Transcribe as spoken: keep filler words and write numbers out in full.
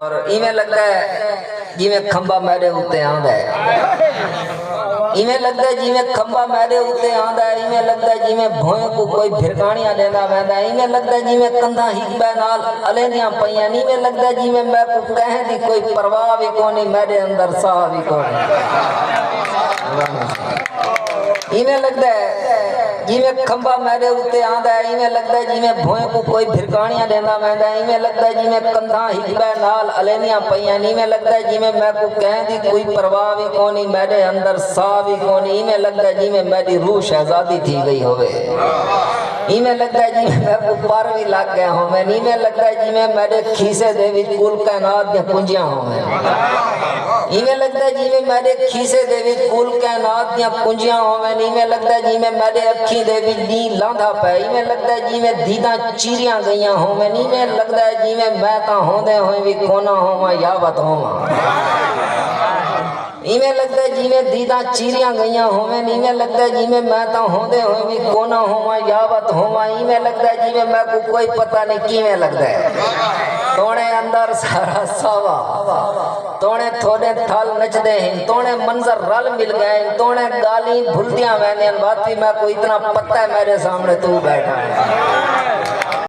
اور ایویں لڳدا ہے جیویں کھمبا میݙے اتے آندا ہے۔ ایویں لڳدا ہے جیویں کھمبا میݙے اتے آندا ہے۔ ایویں لڳدا ہے جیویں بھوئیں کوں کوئی بھرکاݨیاں ݙیندا ویندا ہے۔ ایویں لڳدا ہے جیویں کندھاں ہک ٻئے نال الیندیاں پیاں۔ ایویں لڳدا ہے جیویں میکوں کہیں دی کوئی پرواہ وی کونی، میݙے اندر ساہ وی کونی۔ ایویں لڳدا ہے جیویں کھمبا میݙے اتے آندا ہے۔ ایویں لڳدا ہے جیویں بھوئیں کوں کوئی بھرکاݨیاں ݙیندا ویندا ہے۔ ایویں لڳدا ہے جیویں کندھاں ہک ٻئے نال الیندیاں پیاں۔ ایویں لڳدا ہے جیویں میکوں کہیں دی کوئی پرواہ وی کونی، میݙے اندر ساہ وی کونی۔ ایویں لڳدا ہے جیویں میݙی روح شہزادی تھی ڳئی ہووے۔ ایویں لڳدا ہے جیویں میکوں پر وی لڳ ڳئے ہوون۔ ایویں لڳدا ہے جیویں میݙے کھیسے دے وچ کل کائنات دیاں کنجیاں ہوون۔ ایویں لڳدا ہے جیویں میݙے کھیسے دے وچ کل کائنات دیاں کنجیاں ہوون۔ ایویں لڳدا ہے جیویں میݙے اکھیں دے وچ ݙینہہ لاندا پئے۔ ایویں لڳدا ہے جیویں دیداں چیریاں ڳئیاں ہوون۔ ایویں لڳدا ہے جیویں میں تاں ہوندے ہوئیں وی کونا ہوواں یا وت ہوواں۔ ایویں لڳدا ہے جیویں دیداں چیریاں ڳئیاں ہوون۔ ایویں لڳدا ہے جیویں میں تاں ہوندے ہوئیں وی کونا ہوواں یا وت ہوواں۔ ایویں لڳدا ہے جیویں میکوں کوئی پتہ نہیں کیویں لڳدا ہے۔ توݨے اندر سارا ساوا، توݨے تھوݙے تھل نچدے ہن، توݨے منظر رل مل ڳئے ہن، توݨے ڳالھیں بھلدیاں ویندین، بات وی میکوں اتنا پتہ ہے میݙے سامݨے توں ٻیٹھا ہے۔